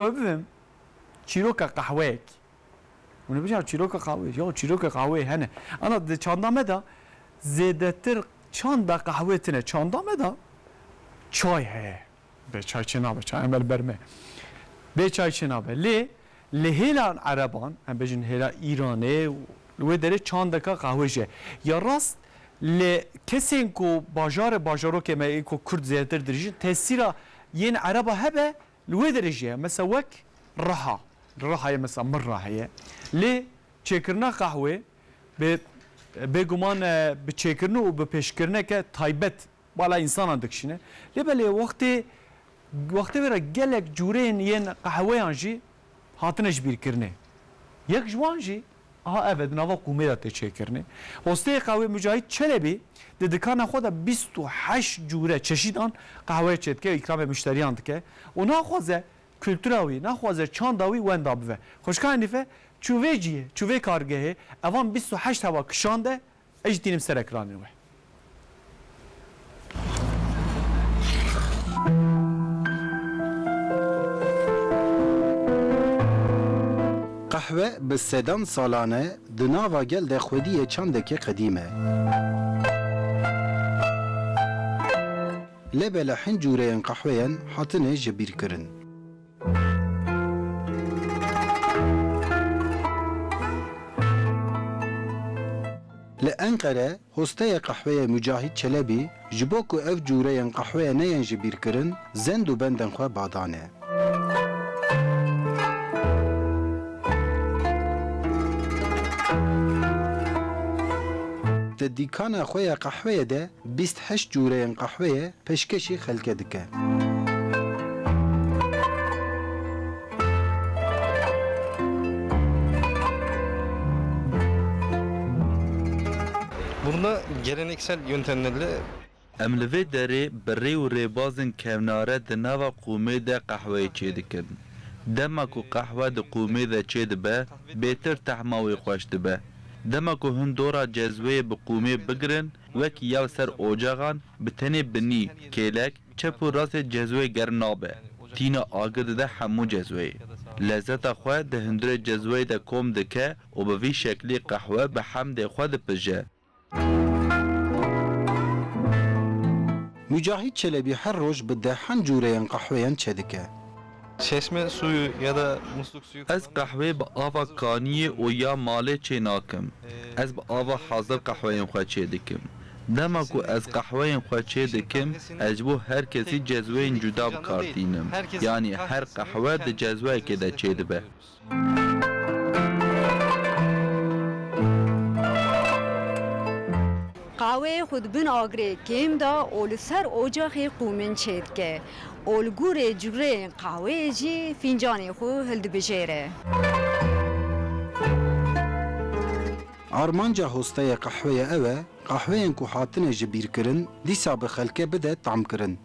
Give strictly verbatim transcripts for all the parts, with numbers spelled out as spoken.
Ev bibim çîroka qehweyek. Hûn ê bêjin, çîroka qehweyê. Ya çîroka qehweyê hene. Ana di çanda me de zêdetir çanda qehwê tine. Çanda me de çay heye. Bê çay çê nabe, çay em ber ber me. Bê çay çê nabe. Lê li hêlan Ereban, em bêjin hêla Îranê, li wê derê çandeka qehwê jî. Ya rast, li kesên ku bajarê bajarokê me ê ku Kurd zêdetir dirijin, tesîra yên Ereba hebe, li wê derê jî ye. Mesela wek Riha. Li Rihayê mesela min Rihayê. Lê çêkirina qehwê bi, bêguman, e, bi çêkirin û bi pêşkirineke taybet bala însanan dikişîne. Lê belê wextê, wextê wê re gelek cûreyên yên qehweyan jî hatine ji bîr kirinê. Yek ji wan jî aha ev e, di nava qûmê de tê çêkirinê. Hosteyê qehwê Mücahit Çelebi di dikana xwe de bîst û heşt cûre çeşîdan qehweyê çêdike û îkramê muşteriyan dike û naxwaze kultura wî, naxwaze çanda wî wenda bive. Xwişka Enîfe çû vê cihê, çû vê kargehê, evan bîst û heşt heva kişande, ez jî tînim ser ekranên we. Qehwe bi sedan salan e di nava gel de xwediyê çandekî qedîm e. Lê belê hin cûreyên qehweyan hatine ji bîr kirin. Li Enqere, hosteyê qehweyê Mücahit Çelebi, ji bo ku ev cûreyên qehweyê neyên ji bîr kirin, zend û bendên xwe badane. Di dîkana xwe ya qehweyê de bîst heşt cûreyên qehweyê pêşkêşî xelkê dike. Burada geleneksel yöntemlerle Em li vê derê bi rê û rêbazên kevnare di nava qûmê de qehweyê çêdikin. Dema ku qehwe di qûmê de çêdibe, bêtir tehma wê xweş dibe. Dema ku hûn dora cezweyê bi qûmê bigirin, wekî ya li ser ocaxan, bi tenê binî, kêlek, çep û rastê cezweyê germ nabe. Tîna agir dide hemû cezweyê. Lezzeta xwe di hundirê cezweyê de kom dike û bi vî şeklî qehwe bi hemdê xwe dipije. Mücahit Çelebi her roj bi dehan cûreyên qehweyan çêdike. Çeşme suyu ya da musluk suyu Ez qehwê bi ava kaniyê û ya malê çê nakim. Ez bi ava hazir qehweyên xwe çê dikim. Dema ku ez qehweyên xwe çê dikim, ez ji bo her kesî cezweyên cuda bi kar tînim. Yanî her qehwe di cezweyekê de çêdibe. Qehweyê xwe di bin agirê kêm de û li ser ocaxê qûmin çêdike û li gorî cûreyên qehweyê jî fîncanê xwe hildibijêre. Armanca hosteyê qehweyê ew e, qehweyên ku hatine ji bîr kirin, dîsa bi xelkê bide tamkirin.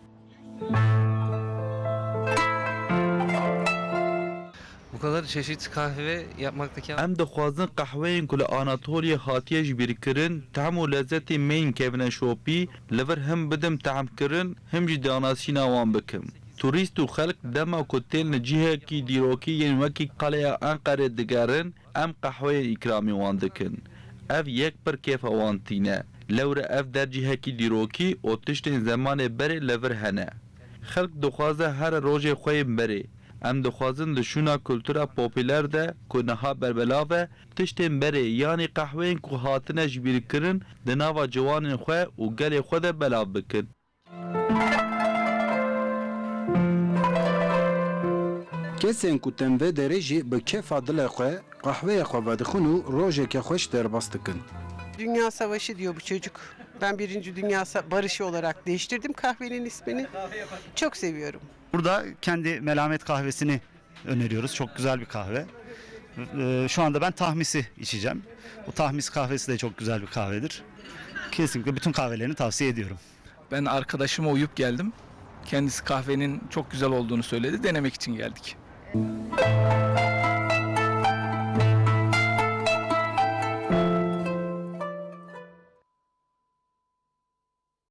Bu kadar çeşit kahve yapmaktaki Em dixwazin qehweyên ku li Anatoliyê hatiye ji bîr kirin, tehm û lezzetê meyên kevneşopî li vir him bidim tehm kirin, him jî danasîna wan bikim. Turîst û xelk dema ku tên li cihekî dîrokî yên wekî Qeleya Enqerê digerin, em qehweyên îkramî wan dikin. Ev yek pir kêfa wan tîne. Lewre ev der cihekî dîrokî û tiştên zemanê berê li vir hene. Xelk dixwaze here rojê xwe yên berê. Em dixwazin di şûna kultura popûler de ku niha berbelav e, tiştên berê, yanî qehweyên ku hatine ji bîr kirin, di nava ciwanên xwe û gelê xwe de belav bikin. Kesên ku tên vê derê jî bi kêfa dilê xwe qehweyê xwe vedixwin û rojeke xweş derbas dikin. Dünya Savaşı diyor bu çocuk. Ben Birinci Dünya Sa-, Barışı olarak değiştirdim kahvenin ismini. Çok seviyorum. Burada kendi melamet kahvesini öneriyoruz. Çok güzel bir kahve. Ee, şu anda ben tahmisi içeceğim. Bu tahmis kahvesi de çok güzel bir kahvedir. Kesinlikle bütün kahvelerini tavsiye ediyorum. Ben arkadaşıma uyup geldim. Kendisi kahvenin çok güzel olduğunu söyledi. Denemek için geldik.